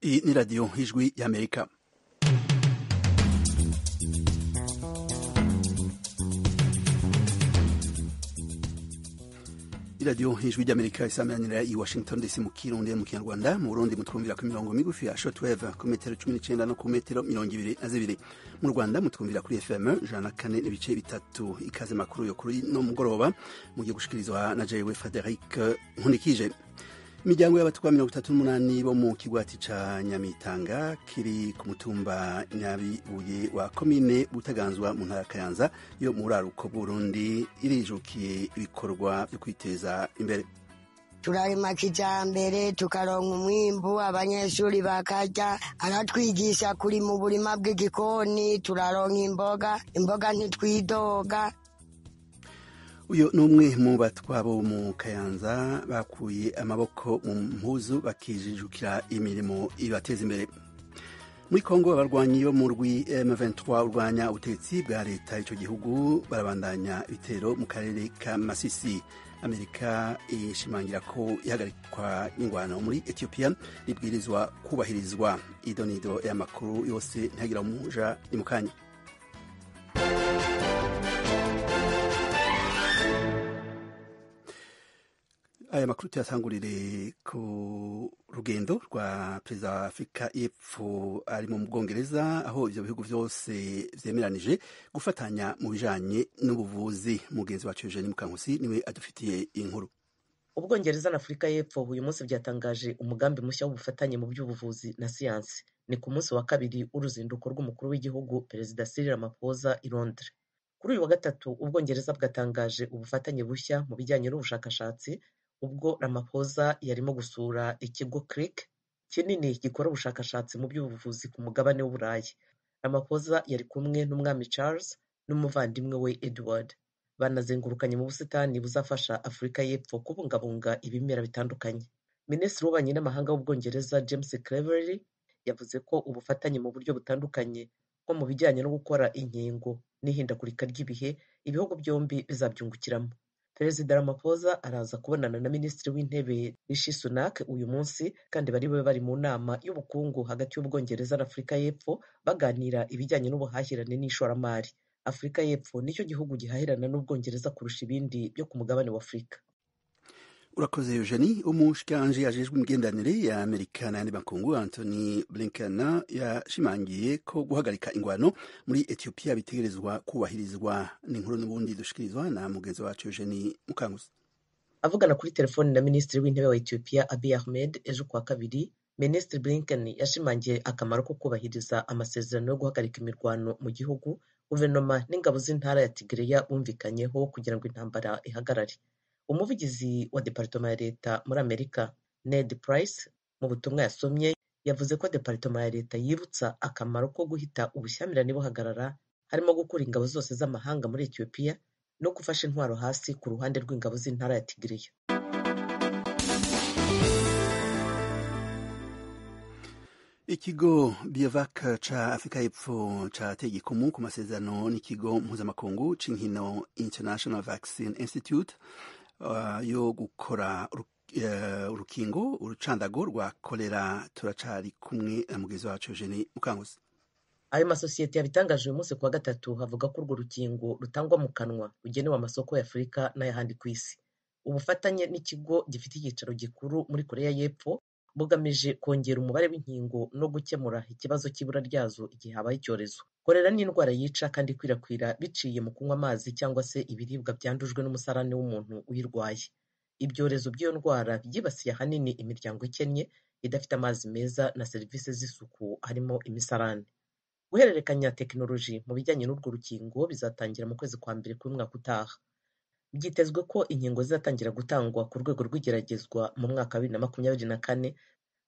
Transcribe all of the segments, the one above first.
Iyi ni radiyo y'Ijwi y'Amerika. Iradiyo Ijwi ry'Amerika isameranira i Washington DC mu Kirundi mu Kinyarwanda. Mu Burundi mutwumvira ku mirongo migufi ya shortwave ku metero 19 no ku metero 22. Mu Rwanda mutwumvira kuri FM 104.3. Ikaze makuru yo kuri no mugoroba mugiye gushikirizwa na jewe Frederic Nkunikije. Imiryango y'abatwa 38 bo mu kigwati ca Nyamitanga kiri ku mutumba Nyabibuye wa komine Butaganzwa mu ntara Kayanza yo mu buraruko bw'Uburundi irijukiye ibikorwa vyo kwiteza imbere. Turarima kijambere tukaronka umwimbu, abanyeshuri bakarya, aratwigisha kurima uburima bw'igikoni, turaronka imboga, imboga ntitwidoga. Uyu ni umwe mu batwa bo mu Kayanza bakuye amaboko mu mpuzu bakijijukira imirimo ibateza imbere. Muri Kongo abarwanyi bo mu rwi M23 urwanya ubutegetsi bwa leta ico gihugu barabandanya ibitero mu karere ka Masisi. Amerika ishimangira ko ihagarikwa n'ingwano muri Ethiopia ribwirizwa kubahirizwa. Idonido y'amakuru yose ntihagira umuja ni mukanya. Aya makuru tuyatangurire ku rugendo rwa perezida wa Afurika y'Epfo ari mu Bwongereza, aho ivyo bihugu vyose vyemeranije gufatanya mu bijanye n'ubuvuzi. Mugenzi wacu Eugene Mukankusi niwe adufitiye inkuru. Ubwongereza na Afurika y'Epfo uyu munsi byatangaje umugambi mushya w'ubufatanye mu by'ubuvuzi na siyansi. Ni ku munsi wa kabiri w'uruzinduko rw'umukuru w'igihugu Perezida Cyril Ramaphosa i Londres. Kuri uyu wa gatatu Ubwongereza bwatangaje ubufatanye bushya mu bijyanye n'ubushakashatsi ubwo Ramaphosa yarimo gusura ikigo CRIC kinini gikora ubushakashatsi mu by'ubuvuzi ku mugabane w'Uburayi. Ramaphosa yari kumwe n'Umwami Charles n'umuvandimwe we Edward. Banazengurukanye mu busitani buzafasha Afurika y'Epfo kubungabunga ibimera bitandukanye. Minisitiri w'Ububanyi n'Amahanga w'Ubwongereza James Cleverly yavuze ko ubufatanye mu buryo butandukanye nko mu bijyanye no gukora inkingo n'ihindagurika ry'ibihe ibihugu byombi bizabyungukiramo. Perezida Ramaphosa araza kubonana na Minisitiri w'Intebe Rishi Sunak uyu munsi, kandi bari babe bari mu nama y'ubukungu hagati y'Ubwongereza na Afurika y'Epfo baganira ibijyanye n'ubuhahirane n'ishoramari. Afurika y'Epfo nicyo gihugu gihahirana n'Ubwongereza kurusha ibindi byo ku mugabane wa Afurika. Urakoze Eugenie. Umushikiranganji ajejwe imigenderanire ya Amerika n'ayandi makungu Anthony Blinken yashimangiye ko guhagarika ingwano muri Ethiopia bitegerezwa kubahirizwa. N'inkuru n'ubundi dushikirizwa na mugenzi wacu Eugenie Mukankusi. Avugana kuri telefoni na Minisitiri w'Intebe wa Ethiopia Abiy Ahmed ejo kuwa kabiri, Minisitiri Blinken yashimangiye akamaro ko kubahiriza amasezerano yo guhagarika imirwano mu gihugu guverinoma n'ingabo z'intara ya Tigray bumvikanyeho kugira ngo intambara ihagarare. Umuvugizi wa Departoma ya Leta muri Amerika Ned Price mu butumwa yasomye yavuze ko Departoma ya Leta yibutsa akamaro ko guhita ubushyamirane buhagarara, harimo gukura ingabo zose z'amahanga muri Ethiopia no gufasha intwaro hasi ku ruhande rw'ingabo z'intara ya Tigray. Ikigo Biovac ca Afrika y'Epfo cateye igikumu ku masezerano n'ikigo mpuzamakungu c'inkino International Vaccine Institute yo gukora urukingo urucandago rwa kolera. Turacari kumwe na mugenzi wacu Eugene Mukankusi. Ayo masosiyete yabitangaje uyu munsi kuwa gatatu avuga ko urwo rukingo rutangwa mu kanwa rugenewe amasoko ya Afurika n'ayahandi ku isi. Ubufatanye n'ikigo gifite icyicaro gikuru muri Korea y'Epfo bugamije kongera umubare w'inkingo no gukemura ikibazo cy'ibura ryazo igihe habaye icyorezo. Kolera ni indwara yica kandi ikwirakwira biciye mu kunywa amazi cyangwa se ibiribwa byandujwe n'umusarane w'umuntu uyirwaye. Ibyorezo by'iyo ndwara byibasiye ahanini imiryango ikennye idafite amazi meza na serivisi z'isuku harimo imisarane. Guhererekanya tekinoloji mu bijyanye n'urwo rukingo bizatangira mu kwezi kwa mbere k'umwaka utaha. Byitezwe ko inkingo zizatangira gutangwa ku rwego rw'igeragezwa mu mwaka wa 2024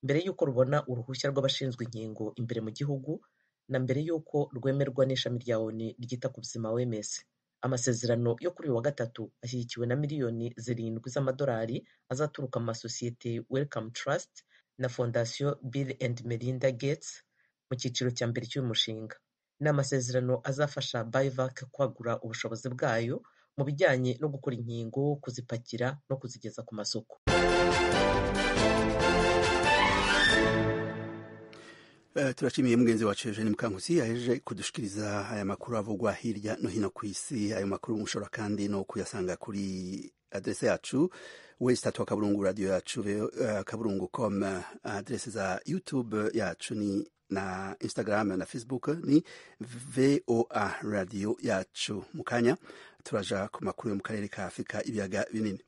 mbere y'uko rubona uruhushya rw'abashinzwe inkingo imbere mu gihugu na mbere y'uko rwemerwa n'ishami rya ONU ryita ku buzima OMS. Amasezerano yo kuri uyu wa gatatu ashyigikiwe na miliyoni 7 z'amadolari azaturuka mu masosiyete Wellcome Trust na Fondasiyo Bill and Melinda Gates mu cyiciro cya mbere cy'uyu mushinga. Ni amasezerano azafasha Biovac kwagura ubushobozi bwayo mu bijyanye no gukora inkingo, kuzipakira no kuzigeza ku masoko. Turashimiye mugenzi wacu Eugene Mukankusi yahejeje kudushikiriza aya makuru avugwa hirya no hino ku isi. Ayo makuru mushobora kandi no kuyasanga kuri adrese yacu www akaburungu radio yacu akaburungu com. Adrese za YouTube yacu ni na Instagram na Facebook ni VOA Radio Yacu. Mu kanya turaja ku makuru yo mu karere ka Afurika ibiyaga binini.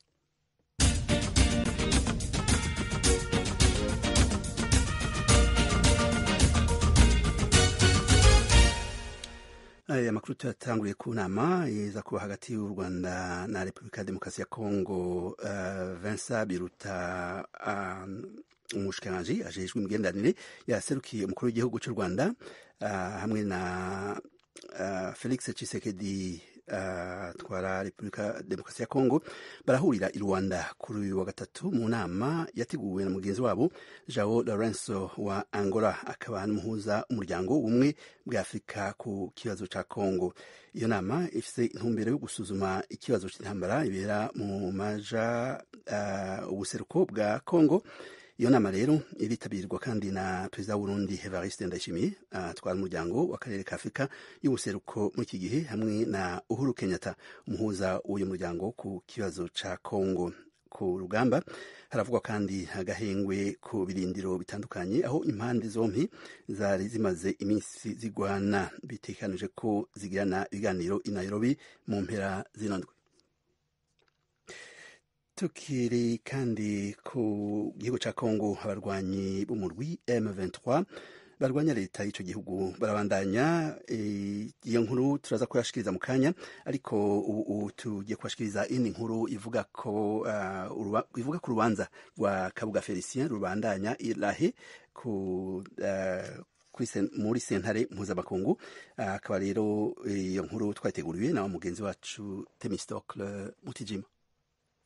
Aya makuru tuyatanguriye ku nama iza kuba hagati y'u Rwanda na Repubulika ya Demokarasi ya Kongo. Vincent Biruta, umushikiranganji ajejwe imigenderanire, yaserukiye umukuru w'igihugu cy'u Rwanda, hamwe na Felix Tshisekedi atwara Repubulika Demokarasi ya Kongo, barahurira i Rwanda kuri uyu wa gatatu mu nama yateguwe na mugenzi wabo Joao Lourenço wa Angola, akaba n'umuhuza umuryango w'ubumwe bwa Afurika ku kibazo ca Kongo. Iyo nama ifise intumbero yo gusuzuma ikibazo c'intambara ibera mu maja ubuseruko bwa Kongo. Iyo nama rero iritabirwa kandi na perezida w'Uburundi Evariste Ndayishimiye atwara umuryango w'akarere ka Afurika y'ubuseruko muri iki gihe, hamwe na Uhuru Kenyatta, umuhuza w'uyu muryango ku kibazo ca Kongo. Ku rugamba haravugwa kandi agahengwe ku birindiro bitandukanye aho impande zompi zari zimaze iminsi zigwana. Bitekanije ko zigirana ibiganiro i Nairobi mu mpera zino ndwi. Tukiri kandi ku gihugu ca Kongo, abarwanyi b'umurwi M23 barwanya leta y'ico gihugu barabandanya. Iyo nkuru turaza kuyashikiriza mu kanya, ariko ubu tugiye kubashikiriza indi nkuru ivuga ko ivuga ku rubanza rwa Kabuga Felicien rubandanya irahe ku muri sentare mpuzamakungu. Akaba rero iyo nkuru twayiteguriwe na mugenzi wacu Temistocle Mutijima.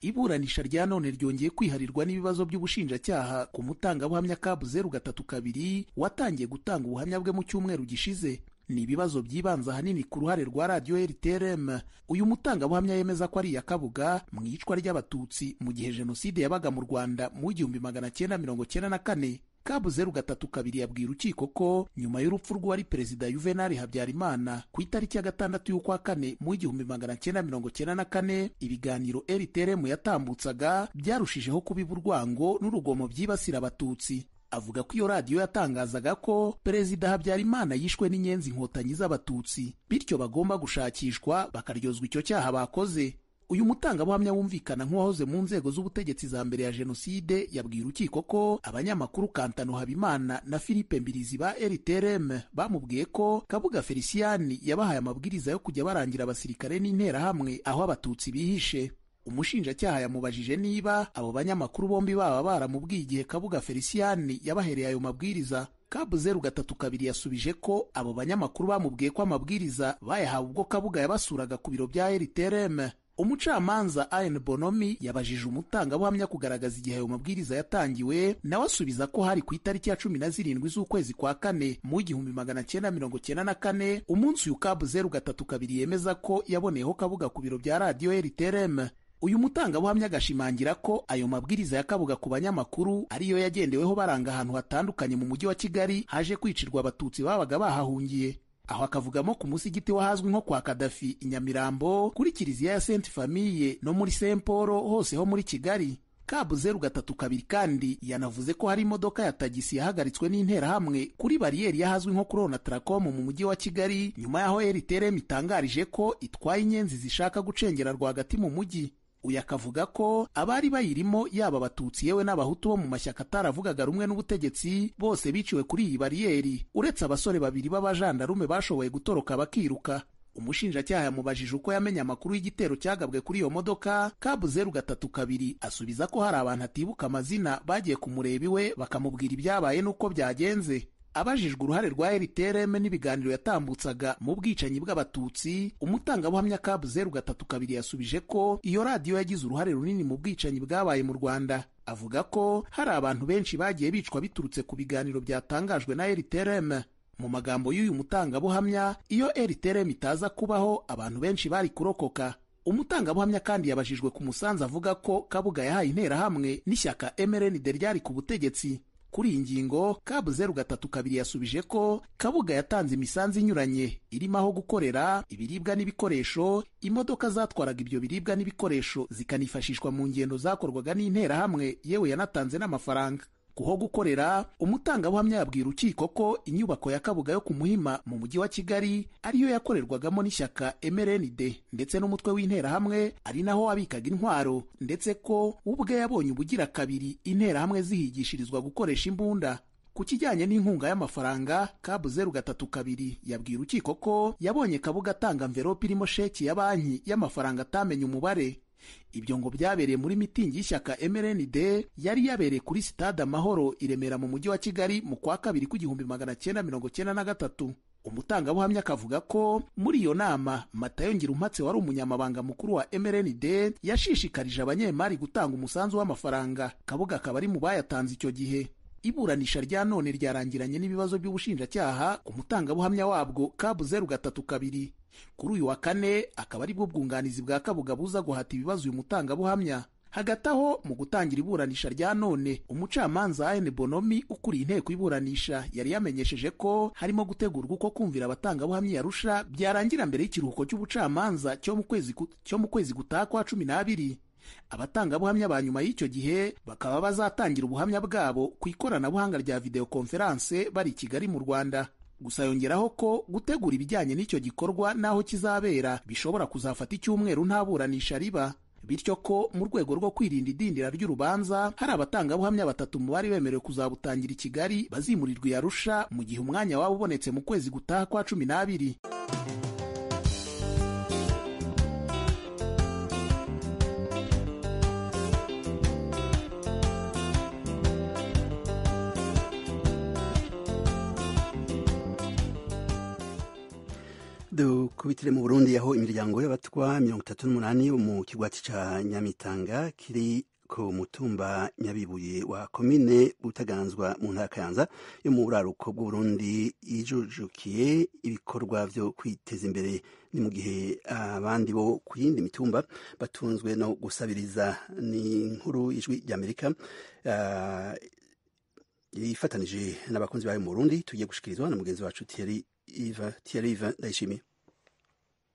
Iburanisha rya none ryongeye kwiharirwa n'ibibazo by'ubushinjacyaha ku mutangabuhamya Kabu 032 watangiye gutanga ubuhamya bwe mu cyumweru gishize. Ni ibibazo byibanze ahanini ku ruhare rwa radiyo RTRM uyu mutangabuhamya yemeza ko ari iya Kabuga mu iyicwa ry'Abatutsi mu gihe jenoside yabaga mu Rwanda mu 1994. Kabu 032 yabwiye urukiko ko nyuma y'urupfu rw'uwari perezida Juvenal Habyarimana ku itariki ya 6 y'ukwa kane mu 1994, ibiganiro RTRM yatambutsaga byarushijeho kubiba urwango n'urugomo byibasira Abatutsi. Avuga ko iyo radiyo yatangazaga ko perezida Habyarimana yishwe n'inyenzi inkotanyi z'Abatutsi, bityo bagomba gushakishwa bakaryozwa icyo cyaha bakoze. Uyu mutangabuhamya wumvikana nk'uwahoze mu nzego z'ubutegetsi za mbere ya jenoside yabwiye urukiko ko abanyamakuru Kantano Habimana na Philippe Mbirizi ba RTRM bamubwiye ko Kabuga Felicien yabahaye amabwiriza yo kujya barangira abasirikare n'interahamwe aho Abatutsi bihishe. Umushinjacyaha yamubajije niba abo banyamakuru bombi baba baramubwiye igihe Kabuga Felicien yabahereye ayo mabwiriza. Kabu 032 yasubije ko abo banyamakuru bamubwiye ko amabwiriza bayahawe ubwo Kabuga yabasuraga ku biro bya RTRM. Umucamanza Ayen Bonomi yabajije umutangabuhamya kugaragaza igihe ayo mabwiriza yatangiwe, nawe asubiza ko hari ku itariki ya 17 z'ukwezi kwa kane mu 1994, umunsi uyu Kabu 032 yemeza ko yaboneyeho Kabuga ku biro bya radiyo RTRM. Uyu mutangabuhamya agashimangira ko ayo mabwiriza ya Kabuga ku banyamakuru ariyo yagendeweho baranga ahantu hatandukanye mu mujyi wa Kigali haje kwicirwa Abatutsi babaga bahahungiye. Aho akavugamo ku musigiti wahazwi nko kwa Kadafi i Nyamirambo, kuri kiliziya ya Sainte Famille no muri Saint Paul, hose ho muri Kigali. Kabu 032 kandi yanavuze ko hari imodoka ya tagisi yahagaritswe n'interahamwe kuri bariyeri y'ahazwi nko kuri Onatracom mu mujyi wa Kigali, nyuma y'aho RTRM itangarije ko itwaye inyenzi zishaka gucengera rwagati mu mujyi. Uyu akavuga ko abari bayirimo, yaba Abatutsi yewe n'Abahutu bo mu mashyaka ataravugaga rumwe n'ubutegetsi, bose biciwe kuri iyi bariyeri, uretse abasore babiri b'abajandarume bashoboye gutoroka bakiruka. Umushinjacyaha yamubajije uko yamenye amakuru y'igitero cyagabwe kuri iyo modoka. Kabu 032 asubiza ko hari abantu atibuka amazina bagiye kumureba iwe bakamubwira ibyabaye n'uko byagenze. Abajijwe uruhare rwa RTRM n'ibiganiro yatambutsaga mu bwicanyi bw'Abatutsi, umutangabuhamya Kabu 032 yasubije ko iyo radiyo yagize uruhare runini mu bwicanyi bwabaye mu Rwanda. Avuga ko hari abantu benshi bagiye bicwa biturutse ku biganiro byatangajwe na RTRM. Mu magambo y'uyu mutangabuhamya, iyo RTRM itaza kubaho abantu benshi bari kurokoka. Umutangabuhamya kandi yabajijwe ku musanzu avuga ko Kabuga yahaye interahamwe n'ishyaka MRND ryari ku butegetsi. Kuri iyi ngingo, Kabu 032 yasubije ko Kabuga yatanze imisanzu inyuranye irimo aho gukorera, ibiribwa n'ibikoresho, imodoka zatwaraga ibyo biribwa n'ibikoresho zikanifashishwa mu ngendo zakorwaga n'Interahamwe, yewe yanatanze n'amafaranga. Kuho gukorera, umutangabuhamya yabwira urukiko ko inyubako ya Kabuga yo ku Muhima mu mujyi wa Kigali ariyo yakorerwagamo n'ishyaka MRND ndetse n'umutwe w'Interahamwe, ari naho wabikaga intwaro, ndetse ko ubwe yabonye ubugira kabiri Interahamwe zihigishirizwa gukoresha imbunda. Ku kijyanye n'inkunga y'amafaranga, Kabu 032 yabwiye urukiko ko yabonye Kabuga atanga mverope irimo sheki ya banki y'amafaranga atamenye umubare. Ibyo ngo byabereye muri mitingi y'ishyaka MRND yari yabereye kuri Sitade Amahoro i Remera mu mujyi wa Kigali mu kwa kabiri k'1993. Umutangabuhamya akavuga ko muri iyo nama Matayo Ngirumpatse wari umunyamabanga mukuru wa MRND yashishikarije abanyemari gutanga umusanzu w'amafaranga, Kabuga akaba ari mu bayatanze icyo gihe. Iburanisha rya none ryarangiranye n'ibibazo by'ubushinjacyaha ku mutangabuhamya wabwo Kabu 032. Kuri uyu wa kane akaba aribwo bwunganizi bwa Kabuga buza guhata ibibazo uyu mutangabuhamya. Hagati aho, mu gutangira iburanisha rya none, umucamanza Anne Bonomi ukuriye inteko iburanisha yari yamenyesheje ko harimo gutegurwa uko kumvira abatangabuhamya yarusha byarangira mbere y'ikiruhuko cy'ubucamanza cyo mu kwezi gutaha kwa 12. Abatangabuhamya ba nyuma y'icyo gihe bakaba bazatangira ubuhamya bwabo ku ikoranabuhanga rya videoconference bari i Kigali mu Rwanda. Gusa yongeraho ko gutegura ibijyanye n'icyo gikorwa n'aho kizabera bishobora kuzafata icyumweru nta buranisha riba, bityo ko mu rwego rwo kwirinda idindira ry'urubanza hari abatangabuhamya batatu mu bari bemerewe kuzabutangira i Kigali bazimurirwa i Arusha mu gihe umwanya waba ubonetse mu kwezi gutaha kwa 12. Dukubitire mu Burundi, aho imiryango y'abatwa 38 yo mu kigwati ca Nyamitanga kiri ku mutumba Nyabibuye wa komine Butaganzwa mu ntara Kayanza yo mu buraruko bw'Uburundi yijujukiye ibikorwa vyo kwiteza imbere, ni mu gihe abandi bo ku yindi mitumba batunzwe no gusabiriza. Ni inkuru Ijwi ry'Amerika yifatanije n'abakunzi bayo mu Burundi, tugiye gushikirizwa na mugenzi wacu Thierry Yves Ndayishimiye.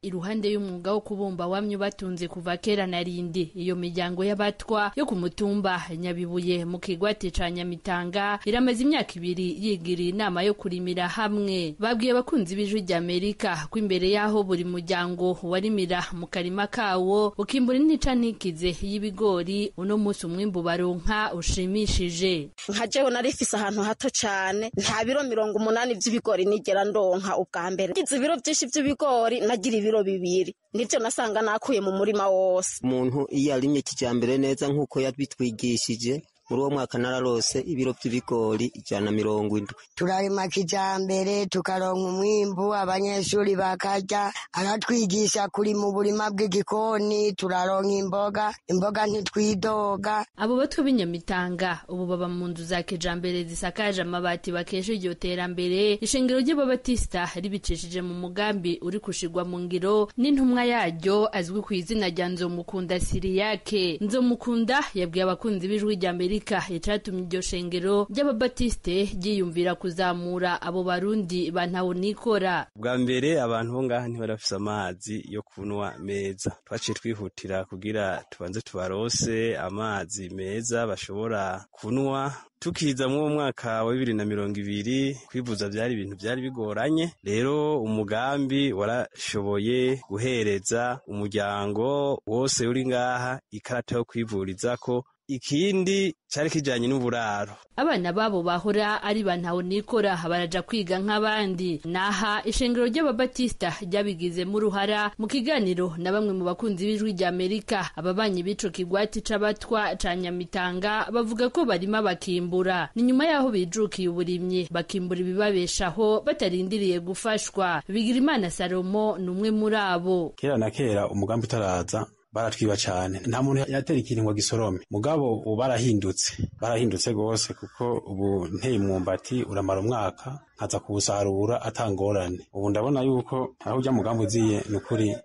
Iruhande y'umwuga wo kubumba wamye batunze kuva kera na rindi, iyo miryango y'abatwa yo ku mutumba Nyabibuye mu kigwati ca Nyamitanga iramaze imyaka 2 yigiriye inama yo kurimira hamwe. Babwiye abakunzi b'Ijwi ry'Amerika ko imbere y'aho buri muryango warimira mu karima kawo ukimbura intica ntikize y'ibigori, uno munsi umwimbu baronka ushimishije. Nka jewe narifise ahantu hato cane, nta biro 80 vy'ibigori nigera ndonka. Ubwa mbere ngize ibiro vyinshi vy'ibigori nagira ibiro 2, nivyo nasanga nakuye mu murima wose. Umuntu iyo arimye kijambere neza nk'uko yabitwigishije, muri uwo mwaka nararose ibiro by'ibigori 170. Turarima kijambere tukaronka umwimbu, abanyeshuri bakarya. Aratwigisha kurima uburima bw'igikoni, turaronka imboga, imboga ntitwidoga. Abo batwa b'Inyamitanga ubu baba mu nzu za kijambere zisakaje amabati bakesha iryo terambere ishingiro ry'Ababatista ribicishije mu mugambi uri kushigwa mu ngiro n'intumwa yaryo azwi ku izina rya Nzomukunda Siriyake. Nzomukunda yabwiye abakunzi b'Ijwi ry'Amerika icatumye iryo shengero ry'Ababatiste ryiyumvira kuzamura abo Barundi bantahonikora. Bwa mbere abantu bo ngaha ntibarafise amazi yo kunywa meza, twaciye twihutira kugira tubanze tubarose amazi meza bashobora kunywa. Tukiza mu mwaka wa 2020 kwivuza byari ibintu byari bigoranye, rero umugambi warashoboye guhereza umuryango wose uri ngaha ikarata yo kwivurizako. Ikindi cari kijanye n'uburaro. Abana babo bahora ari bantahonikora baraja kwiga nk'abandi. Naha ishengero ry'Ababatista ryabigizemo uruhara. Mu kiganiro na bamwe mu bakunzi b'Ijwi ry'Amerika, ababanyi b'ico kigwati c'abatwa ca Nyamitanga bavuga ko barima bakimbura. Ni nyuma yaho bijukiye uburimyi bakimbura ibibabeshaho batarindiriye gufashwa. Bigirimana Salomo ni umwe muri abo. Kera na kera umugambi utaraza baratwiba cane, nta muntu yatera ikintu ngo gisorome. Mugabo ubu barahindutse gose, kuko ubu nteye umwumbati uramara umwaka nkaza kuwusarura atangorane. Ubu ndabona yuko aho ujya mugambi uziye ni ukuri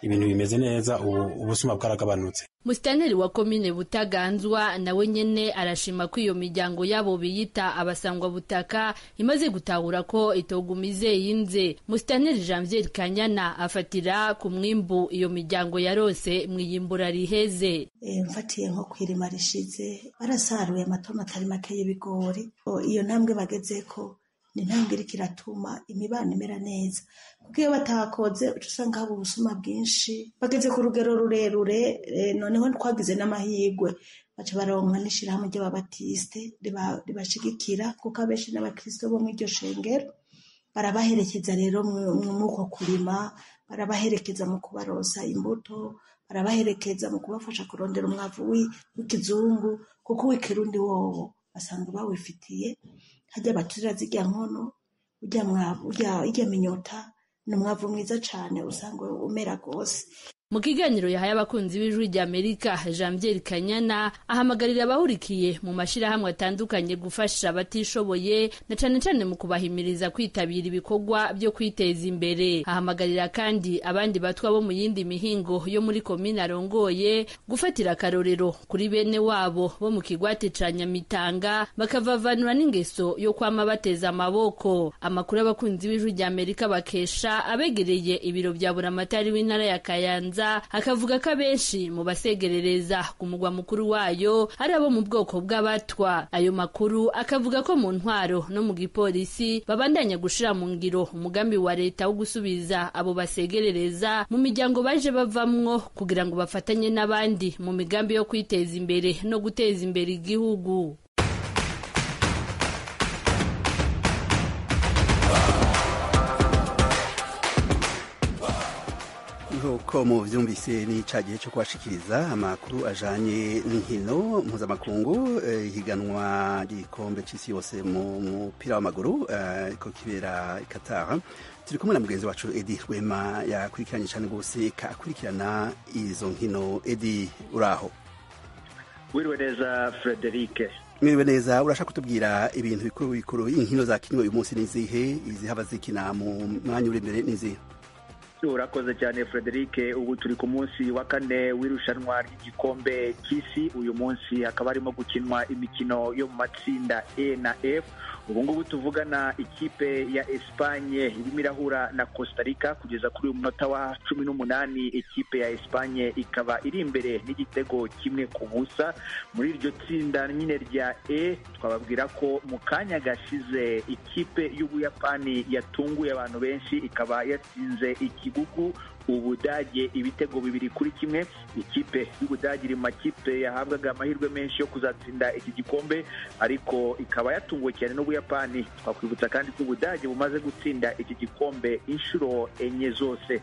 Ibintu bimeze neza ubu, ubusuma bwaragabanutse. Musitanteri wa komine Butaganzwa nawe nyene arashima ko iyo miryango yabo biyita abasangwa butaka imaze gutahura ko itogumize yinze. Musitanteri Janvier Kanyana afatira ku mwimbu iyo miryango yarose mwiyimbura riheze. Mfatiye nko kwirima rishize, barasaruye amatoni atari make y'ibigori. Iyo ntambwe bagezeko ni intambwe iriko iratuma imibano imera neza, kuko iyo batakoze uca usanga haba ubusuma bwinshi. Bageze ku rugero rurerure, noneho twagize n'amahirwe baca baronka n'ishirahamwe ry'ababatisite ribashigikira, kuko abenshi n'abakristo bo mw'iryo shengero barabaherekeza. Rero mw'uko kurima barabaherekeza mu kubarosa imbuto, barabaherekeza mu kubafasha kurondera umwavu w'ikizungu, kuko uw'ikirundi wowo basanzwe bawifitiye. Harya baturira zirya nkono, urya mwavu, irya minyota ni umwavu mwiza cane usanga umera gose. Mu kiganiro yahaye abakunzi b'Ijwi ry'Amerika, Janvier Kanyana ahamagarira abahurikiye mu mashirahamwe atandukanye gufasha abatishoboye, na cane cane mu kubahimiriza kwitabira ibikorwa byo kwiteza imbere. Ahamagarira kandi abandi batwa bo mu yindi mihingo yo muri komine arongoye gufatira akarorero kuri bene wabo bo mu kigwati ca Nyamitanga, bakavavanura n'ingeso yo kwama bateza amaboko. Amakuru abakunzi b'Ijwi ry'Amerika bakesha abegereye ibiro vya Buramatari w'intara ya Kayanza akavuga ko abenshi mu basegerereza ku mugwa mukuru wayo ari abo mu bwoko bw'abatwa. Ayo makuru akavuga ko mu ntwaro no mu gipolisi babandanya gushira mu ngiro umugambi wa leta wo gusubiza abo basegerereza mu miryango baje bavamwo, kugira ngo bafatanye n'abandi mu migambi yo kwiteza imbere no guteza imbere igihugu. Nkuko muvyumvise, ni ca gihe cyo kubashikiriza amakuru ajanye n'inkino mpuzamakungu, ihiganwa ry'igikombe c'isi yose mu mupira w'amaguru ko kibera i Qatar. Turi kumwe na mugenzi wacu Edi Rwema yakurikiranye cane gose, akurikirana izo nkino. Edi, uraho? Wiriwe neza, Frederic. Mwiriwe neza. Urashaka kutubwira ibintu bikuru bikuru, inkino zakinwe uyu munsi n'izihe, izihaba zikina mu mwanya uri imbere n'izihe? Urakoze cyane, Frederic. Ubu turi ku munsi wa kane w'irushanwa ry'igikombe cy'isi. Uyu munsi hakaba harimo gukinwa imikino yo mu matsinda E na F. Ubu ngubu tuvugana, ikipe ya Espagne irimo irahura na Costa Rica. Kugeza kuri uyu munota wa 18, ikipe ya Espagne ikaba iri imbere n'igitego 1-0. Muri iryo tsinda nyine rya E, twababwira ko mu kanya gashize ikipe y'Ubuyapani yatunguye abantu benshi, ikaba yatsinze ikigugu Ubudage ibitego 2-1. Ikipe y'Ubudage iri mu makipe yahabwaga amahirwe menshi yo kuzatsinda iki gikombe, ariko ikaba yatunguwe cyane n'Ubuyapani. Twakwibutsa kandi ko Ubudage bumaze gutsinda iki gikombe inshuro enye zose.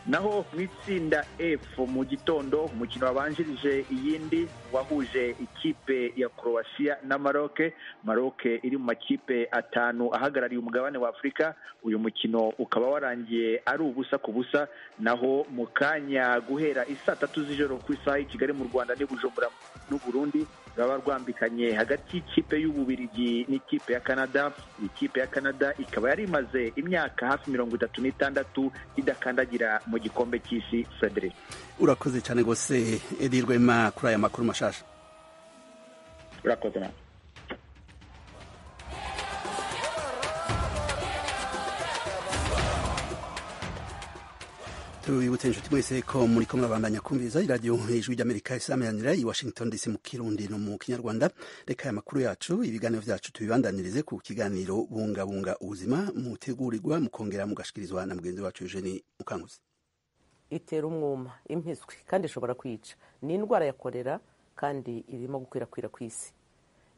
Naho mu itsinda F, mu gitondo umukino wabanjirije iyindi wahuje ikipe ya Croatia na Maroc. Maroc iri mu makipe atanu ahagarariye umugabane wa Afurika. Uyu mukino ukaba warangiye ari 0-0. Naho mu kanya, guhera isaa 3 z'ijoro ku isaha y'i Kigali mu Rwanda n'i Bujumbura n'u Burundi, ruraba rwambikanye hagati y'ikipe y'Ububirigi n'ikipe ya Canada. Ikipe ya Canada ikaba yari imaze imyaka hafi 36 idakandagira mu gikombe cy'isi, Frederic. Urakoze cyane rwose, Edi Rwema, kuri aya makuru mashasha. Urakoze nawe. Tubibutse inshuti mwese ko muri ko murabandanya kumviriza iradiyo Ijwi ry'Amerika isameranira i Washington DC mu Kirundi no mu Kinyarwanda. Reka aya makuru yacu, ibiganiro vyacu, tubibandanirize ku kiganiro Bungabunga Ubuzima mutegurirwa mukongera mugashikirizwa na mugenzi wacu Eugenie Mukankuzi. Itera umwuma, impiswi kandi ishobora kwica. Ni indwara ya kolera kandi irimo gukwirakwira ku isi.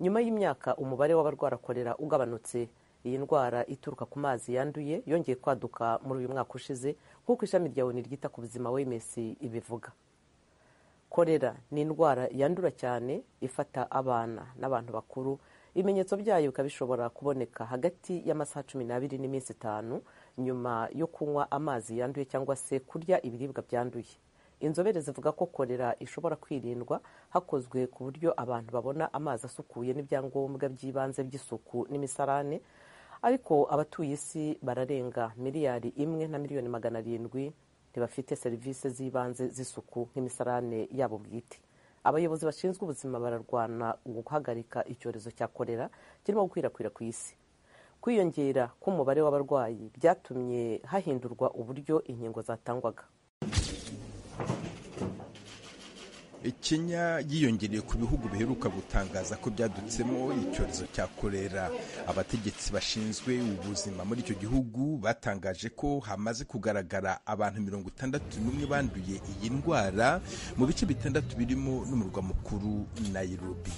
Nyuma y'imyaka umubare w'abarwara kolera ugabanutse, iyi ndwara ituruka ku mazi yanduye yongeye kwaduka muri uyu mwaka ushize, nk'uko ishami rya ONU ryita ku buzima OMS ibivuga. Kolera ni indwara yandura cyane, ifata abana n'abantu bakuru. Ibimenyetso byayo bikaba bishobora kuboneka hagati y'amasaha 12 n'iminsi 5 nyuma yo kunywa amazi yanduye cyangwa se kurya ibiribwa byanduye. Inzobere zivuga ko kolera ishobora kwirindwa hakozwe ku buryo abantu babona amazi asukuye n'ibyangombwa by'ibanze by'isuku n'imisarane. Ariko abatuye isi bararenga miliyari 1 na miliyoni 700 Ntibafite serivisi z'ibanze z'isuku nk'imisarane yabo bwite. Abayobozi bashinzwe ubuzima bararwana guhagarika icyorezo cya kolera kirimo gukwirakwira ku isi. Kwiyongera k'umubare w'abarwayi byatumye hahindurwa uburyo inkingo zatangwaga. Kenya yiyongereye ku bihugu biheruka gutangaza ko byadutsemo icyorezo cya kolera. Abategetsi bashinzwe ubuzima muri icyo gihugu batangaje ko hamaze kugaragara abantu 61 banduye iyi ndwara mu bice 6 birimo n'umurwa mukuru Nairobi.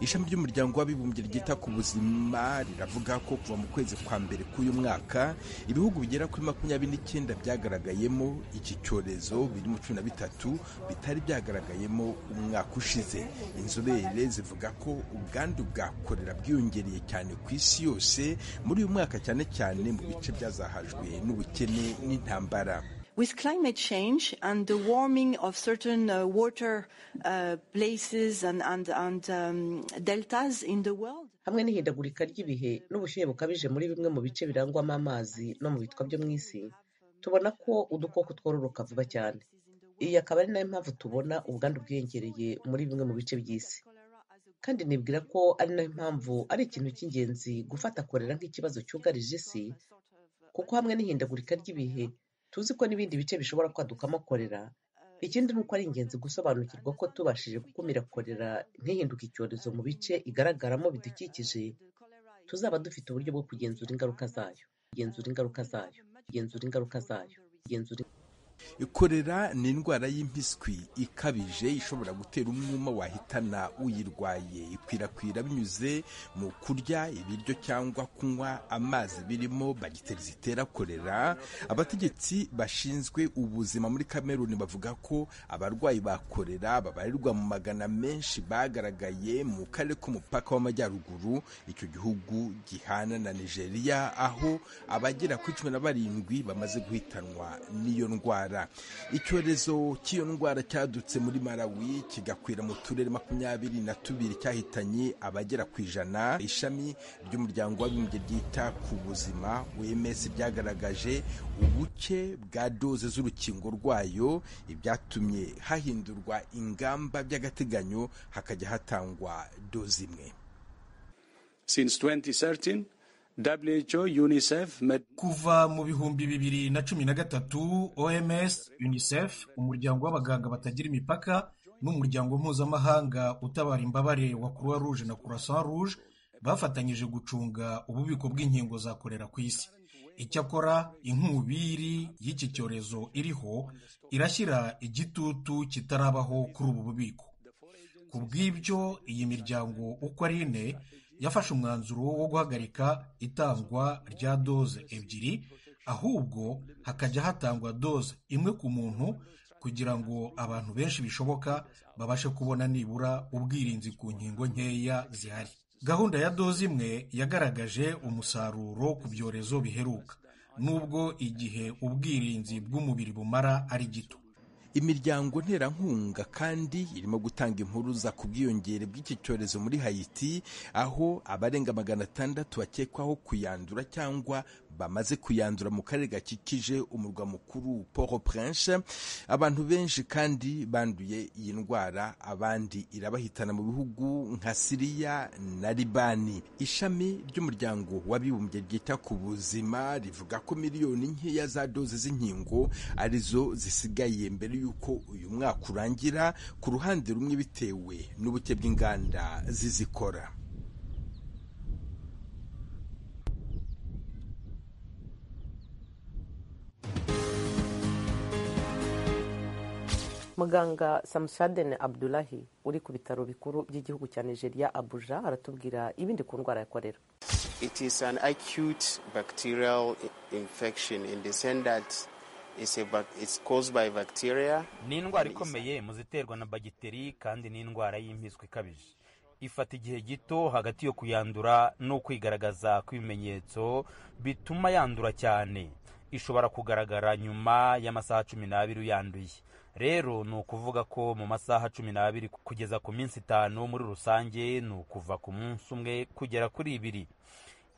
Ishami ry'umuryango w'abibumbye ryita ku buzima riravuga ko kuva mu kwezi kwa mbere k'uyu mwaka ibihugu bigera kuri 29 byagaragayemo iki cyorezo, birimo 13 bitari byagaragayemo umwaka ushize. Inzobere zivuga ko ubwandu bwa kolera bwiyongereye cyane ku isi yose muri uyu mwaka, cyane cyane mu bice byazahajwe n'ubukene n'intambara. With climate change and the warming of certain water places and deltas in the world. Hamwe n'ihindagurika ry'ibihe n'ubushyuhe bukabije muri bimwe mu bice birangwamo amazi no mu bitwa byo mu isi, tubona ko udukoko twororoka vuba cyane. Iyi akaba ari nayo mpamvu tubona ubwandu bwiyongereye muri bimwe mu bice by'isi. Kandi nibwira ko ari nayo mpamvu ari ikintu cy'ingenzi gufata kolera nk'ikibazo cyugarije isi, kuko hamwe n'ihindagurika ry'ibihe tuzi ko n'ibindi bice bishobora kwadukamo kolera. Ikindi ni uko ari ingenzi gusobanukirwa ko tubashije gukumira kolera ntihinduke icyorezo mu bice igaragaramo bidukikije, tuzaba dufite uburyo bwo kugenzura ingaruka zayo, kugenzura ingaruka zayo, kugenzura ingaruka zayo, kugenzura. Kolera ni indwara y'impiswi ikabije ishobora gutera umwuma wahitana uyirwaye. Ikwirakwira binyuze mu kurya ibiryo cyangwa kunywa amazi birimo bagiteri zitera kolera. Abategetsi bashinzwe ubuzima muri Kameruni bavuga ko abarwayi ba kolera babarirwa mu magana menshi bagaragaye mu karere k'umupaka w'amajyaruguru icyo gihugu gihana na Nigeria, aho abagera kuri 17 bamaze guhitanwa n'iyo ndwara. Icyorezo cy'iyo ndwara cyadutse muri Malawi kigakwira mu turere 22 cyahitanye abagera ku 100. Ishami ry'umuryango w'abibumbye ryita ku buzima OMS ryagaragaje ubuke bwa doze z'urukingo rwayo, ibyatumye hahindurwa ingamba by'agateganyo hakajya hatangwa doze imwe. Since 2013 WHO, UNICEF, Kuva mu 2013 OMS, UNICEF, umuryango w'abaganga batagira imipaka n'umuryango mpuzamahanga utabara imbabare wa Croix Rouge na Croissant Rouge bafatanyije gucunga ububiko bw'inkingo za kolera ku isi. Icyakora inkubiri y'iki cyorezo iriho irashyira igitutu kitarabaho kuri ubu bubiko. Ku bw'ibyo iyi miryango uko ari ine yafashe umwanzuro wo guhagarika itangwa rya doze 2, ahubwo hakajya hatangwa doze 1 ku muntu kugira ngo abantu benshi bishoboka babashe kubona nibura ubwirinzi ku nkingo nkeya zihari. Gahunda ya doze 1 yagaragaje umusaruro ku byorezo biheruka, nubwo igihe ubwirinzi bw'umubiri bumara ari gito. Imiryango nterankunga kandi irimo gutanga impuruza ku bwiyongere bw'iki cyorezo muri Haiti, aho abarenga 600 bakekwaho kuyandura cyangwa bamaze kuyandura mu karere gakikije umurwa mukuru Port-au-Prince. Abantu benshi kandi banduye iyi ndwara, abandi irabahitana mu bihugu nka Syria na Libani. Ishami ry'umuryango w'abibumbye ryita ku buzima rivuga ko miliyoni nkeya za doze z'inkingo arizo zisigaye mbere yuko uyu mwaka urangira, ku ruhande rumwe bitewe n'ubuke bw'inganda zizikora. Muganga Samshaden Abdullahi uri ku bitaro bikuru by'igihugu cya Nigeria Abuja aratubwira ibindi ku ndwara ya kolera. It is an acute bacterial infection in the sense that it's caused by bacteria. Ni indwara ikomeye mu ziterwa na bagiteri kandi ni indwara y'impiswi ikabije. Ifata igihe gito hagati yo kuyandura no kwigaragaza kw'ibimenyetso bituma yandura cyane. Ishobora kugaragara nyuma y'amasaha 12 uyanduye. Rero ni ukuvuga ko mu masaha 12 kugeza ku minsi 5 muri rusange, ni ukuva ku munsi umwe kugera kuri 2.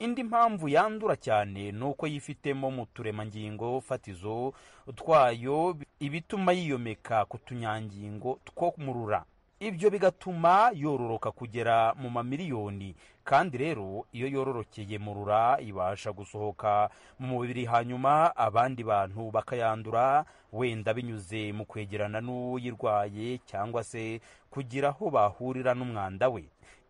Indi mpamvu yandura cyane ni uko yifitemo mu turemangingo fatizo twayo ibituma yiyomeka ku tunyangingo two mu rura, ibyo bigatuma yororoka kugera mu mamiliyoni. Kandi rero iyo yororokeye mu rura ibasha gusohoka mu mubiri, hanyuma abandi bantu bakayandura, wenda binyuze mu kwegerana n'uyirwaye cyangwa se kugira aho bahurira n'umwanda we.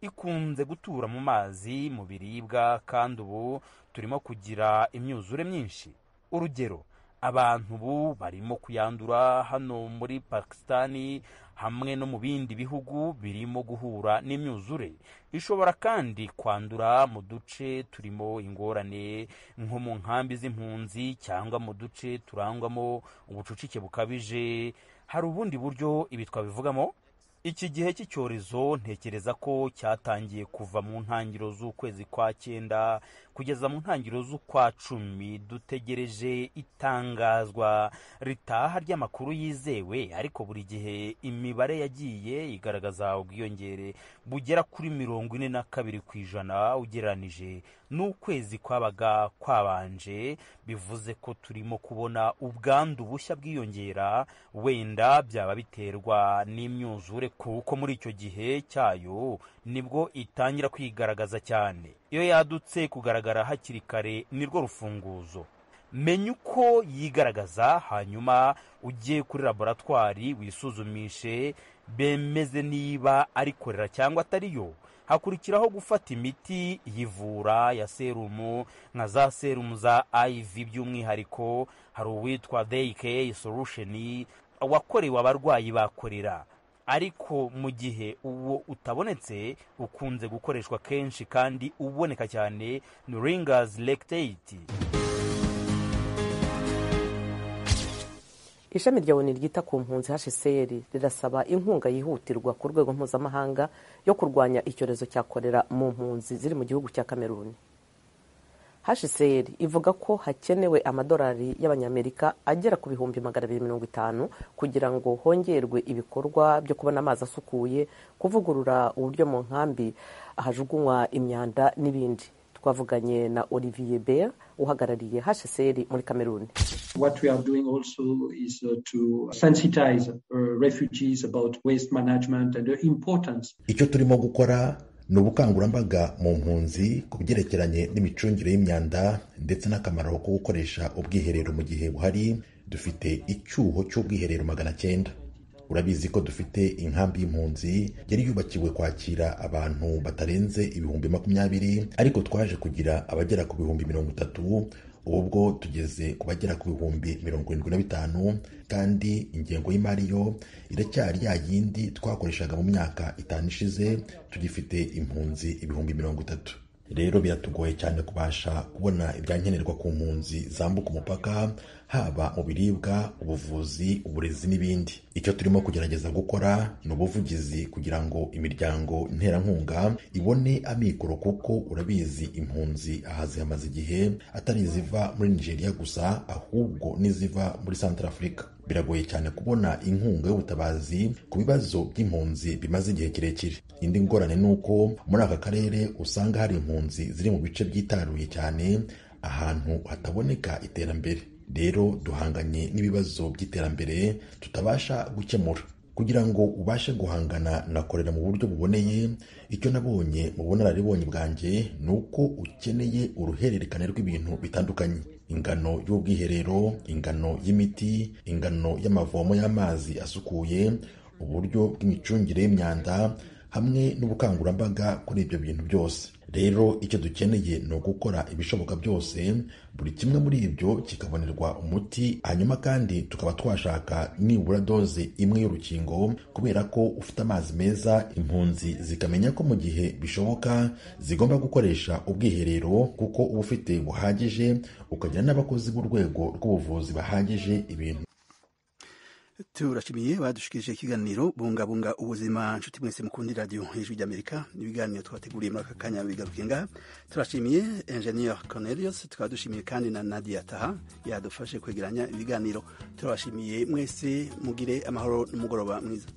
Ikunze gutura mu mazi, mu biribwa, kandi ubu turimo kugira imyuzure myinshi. Urugero, abantu ubu barimo kuyandura hano muri Pakisitani hamwe no mu bindi bihugu birimo guhura n'imyuzure. Ishobora kandi kwandura mu duce turimo ingorane nko mu nkambi z'impunzi cyangwa mu duce turangwamo ubucucike bukabije. Hari ubundi buryo ibi twabivugamo? Iki gihe cy'icyorezo ntekereza ko cyatangiye kuva mu ntangiriro z'ukwezi kwa 9 kugeza mu ntangiriro z'ukwa 10. Dutegereje itangazwa ritaha ry'amakuru yizewe, ariko buri gihe imibare yagiye igaragaza ubwiyongere bugera kuri 42% ugereranije n'ukwezi kwabaga kwabanje. Bivuze ko turimo kubona ubwandu bushya bwiyongera, wenda byaba biterwa n'imyuzure, kuko muri icyo gihe cyayo nibwo itangira kwigaragaza cyane. Iyo yadutse kugaragara hakiri kare nirwo rufunguzo. Menya uko yigaragaza, hanyuma ujye kuri laboratwari wisuzumishe, bemeze niba ari korera cyangwa atariyo. Hakurikiraho gufata imiti yivura ya serumu, nka za serumu za IV. By'umwihariko hari uwitwa DK Solution wakorewe abarwayi ba korera, ariko mu gihe uwo utabonetse ukunze gukoreshwa kenshi kandi uboneka cyane ni Ringers Lactate. Ishami rya ONU ryita ku mpunzi HCR rirasaba inkunga yihutirwa ku rwego mpuzamahanga yo kurwanya icyorezo cya korera mu mpunzi ziri mu gihugu cya Kameruni. HCR ivuga ko hakenewe amadolari y'Abanyamerika agera ku 250,000 kugira ngo hongerwe ibikorwa byo kubona amazi asukuye, kuvugurura uburyo mu nkambi ahajugunywa imyanda n'ibindi. Twavuganye na Olivier Beer uhagarariye HCR muri Kameruni. What we are doing also is to sensitize refugees about waste management and the importance. Icyo turimo gukora ni ubukangurambaga mu mpunzi ku byerekeranye n'imicungire y'imyanda ndetse n'akamaro ko gukoresha ubwiherero mu gihe buhari. Dufite icyuho cy'ubwiherero 900. Urabizi ko dufite inkambi y'impunzi yari yubakiwe kwakira abantu batarenze 20,000, ariko twaje kugira abagera ku 30,000. Ubu bwo tugeze ku bagera ku 75,000, kandi ingengo y'imari yo iracyari ya yindi twakoreshaga mu myaka 5 ishize. Tugifite impunzi 30,000. Rero biratugoye cyane kubasha kubona ibyankenerwa ku mpunzi zambuka umupaka, haba mu biribwa, ubuvuzi, uburezi n'ibindi. Icyo turimo kugerageza gukora ni ubuvugizi kugira ngo imiryango nterankunga ibone amikoro, kuko urabizi impunzi aha zihamaze igihe, atari iziva muri Nigeria gusa, ahubwo n'iziva muri Central Africa. Biragoye cyane kubona inkunga y'ubutabazi ku bibazo by'impunzi bimaze igihe kirekire. Indi ngorane ni uko muri aka karere usanga hari impunzi ziri mu bice byitaruye cyane, ahantu hataboneka iterambere. Rero duhanganye n'ibibazo by'iterambere tutabasha gukemura. Kugira ngo ubashe guhangana na korera mu buryo buboneye, icyo nabonye mu bunararibonye bwanjye ni uko ukeneye uruhererekane rw'ibintu bitandukanye: ingano y'ubwiherero, ingano y'imiti, ingano y'amavomo y'amazi asukuye, uburyo bw'imicungire y'imyanda, hamwe n'ubukangurambaga kuri ibyo bintu byose. Rero icyo dukeneye ni ugukora ibishoboka byose, buri kimwe muri ibyo kikabonerwa umuti, hanyuma kandi tukaba twashaka nibura doze imwe y'urukingo, kubera ko ufite amazi meza, impunzi zikamenya ko mu gihe bishoboka zigomba gukoresha ubwiherero, kuko uba ufite buhagije, ukagira n'abakozi b'urwego rw'ubuvuzi bahagije ibintu. Turashimiye badushikirije ikiganiro bungabunga ubuzima. Nshuti mwese mukundi radio Ijwi ry'Amerika, ibiganiro twateguriye muri aka kanya bigarukiye ngaha. Turashimiye Engineer Cornelius, tukaba dushimiye kandi na Nadia Taha yadufashe kwegeranya ibiganiro. Turabashimiye mwese, mugire amahoro n'umugoroba mwiza.